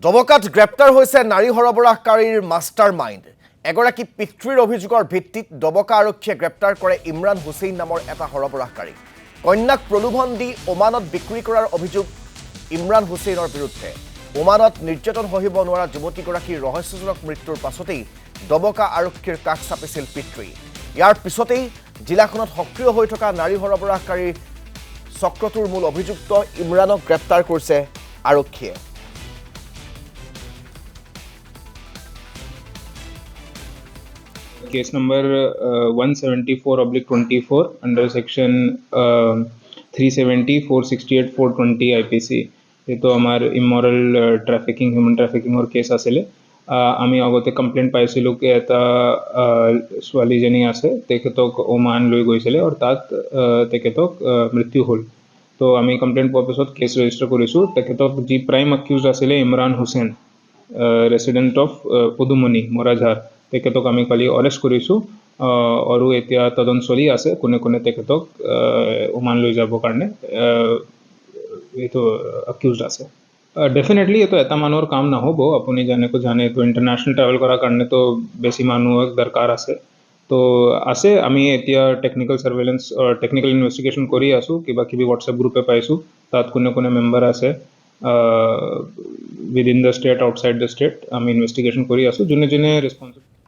ডবকাত গ্ৰেপ্তাৰ হৈছে নাৰী সৰবৰাহকাৰীৰ মাষ্টাৰ মাইণ্ড। এগৰাকী পিতৃৰ অভিযোগৰ ভিত্তিত ডবকা আৰক্ষীয়ে গ্ৰেপ্তাৰ কৰে ইমৰান হুছেইন নামৰ এটা সৰবৰাহকাৰীক। কন্যাক প্ৰলোভন দি ওমানত বিক্ৰী কৰাৰ অভিযোগ ইমৰান হুছেইনৰ বিৰুদ্ধে। ওমানত নিৰ্যাতন সহিব নোৱাৰা যুৱতীগৰাকীৰ ৰহস্যজনক মৃত্যুৰ পাছতেই ডবকা আৰক্ষীৰ কাষ চাপিছিল পিতৃ। ইয়াৰ পিছতেই জিলাখনত সক্ৰিয় হৈ থকা নাৰী সৰবৰাহকাৰীৰ চক্ৰটোৰ মূল অভিযুক্ত ইমৰানক গ্ৰেপ্তাৰ কৰিছে আৰক্ষীয়ে। Case number 174/24 under section 370, 468, 420 IPC। এইটো আমাৰ ইমৰেল ট্ৰেফিকিং, হিউমেন ট্ৰেফিকিঙৰ কেছ আছিলে। আমি আগতে কমপ্লেইন পাইছিলোঁ কি এটা ছোৱালীজনী আছে, তেখেতক ওমান লৈ গৈছিলে আৰু তাত তেখেতক মৃত্যু হ'ল। তো আমি কমপ্লেইন পোৱাৰ পিছত কেছ ৰেজিষ্টাৰ কৰিছোঁ। তেখেতক যি প্ৰাইম একিউজ আছিলে, ইমৰান হুছেইন, ৰেচিডেণ্ট অফ পদুমণি, মৰাঝাৰ, তেখেতক আমি কালি এৰেষ্ট কৰিছোঁ আৰু এতিয়া তদন্ত চলি আছে, কোনে কোনে তেখেতক ওমান লৈ যাবৰ কাৰণে এইটো একিউজড আছে। ডেফিনেটলি এইটো এটা মানুহৰ কাম নহ'ব। আপুনি যেনেকৈ জানে, এইটো ইণ্টাৰনেশ্যনেল ট্ৰেভেল কৰাৰ কাৰণেতো বেছি মানুহক দৰকাৰ আছে। তো আছে, আমি এতিয়া টেকনিকেল ছাৰ্ভেলেঞ্চ, টেকনিকেল ইনভেষ্টিগেশ্যন কৰি আছোঁ। কিবা কিবি হোৱাটছএপ গ্ৰুপে পাইছোঁ, তাত কোনে কোনে মেম্বাৰ আছে, within the state, outside the state, আমি ইনভেষ্টিগেশ্যন কৰি আছোঁ, যোনে যোনে ৰেচপনচিবল।